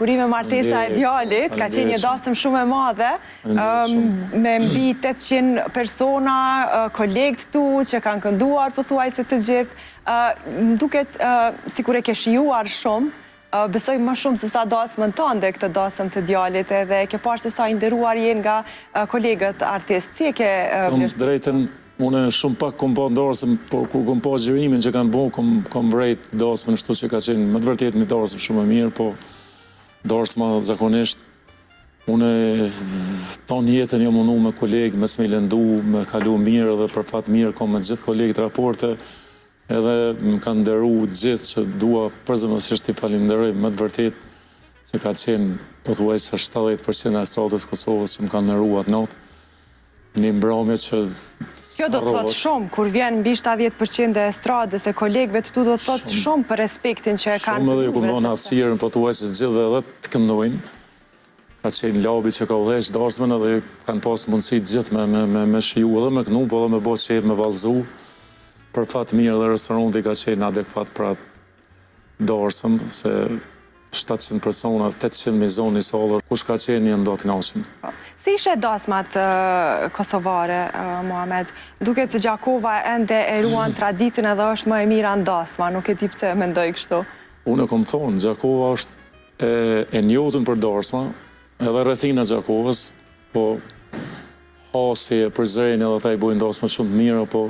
Urime martesa e djalit, ka qenë një dasëm shumë e madhe, me mbi 800 persona, kolegët tu që kanë kënduar pothuajse të gjithë. Më duket sikur e ke shijuar shumë, besoj më shumë se sa dasmën tënde këtë dasëm të djalit edhe e ke parë se sa i nderuar je nga kolegët artistë. Si e ke vlerësuar? Them drejtën, unë shumë pak kom pa dasëm, por kur kom pa xhirimin që kanë bo, kom kom vrejt dasmën kështu që ka qenë me të vërtetë një dasëm shumë e mirë, po dasma zakonisht unë tanë jetën jam munu me kolegë, mos me i lëndu, me kalu mirë edhe për fat mirë kom me gjithë kolegët raporte, edhe më kanë nderu të gjithë që dua përzemërsisht t'i falimnderoj me të vërtetë që ka qenë pothuajse 70% e estradës Kosovës që më kanë nderu atë natë. Një mbrëmje që Kjo do të thotë shumë, kur vjen mbi 70% e estradës e kolegëve të tu do të thotë shumë për respektin që e kanë Shumë edhe ju kom dhënë hapësirën pothuajse të gjithëve edhe të këndojnë. Ka qenë Labi që ka udhëheq dasmën edhe kanë pas mundësi të gjithë me me me me shiju edhe me kënu, po edhe me bo qejf me vallëzu. Për fat mirë edhe restoranti ka qenë adekuat për atë darsëm se 700 persona, 800 me zonë një sallë, kush ka qenë janë do të knaqun. Po. Si i sheh dasmat kosovare, Muhamed? Duket se Gjakova ende e ruan traditën edhe është më e mira në dasma, nuk e di pse mendoj kështu. Unë e kom thonë, Gjakova është e, e njohtun për dasma, edhe rrethina e Gjakovës, po Hasi e Prizreni edhe ata i bojnë dasmat shumë të mira, po.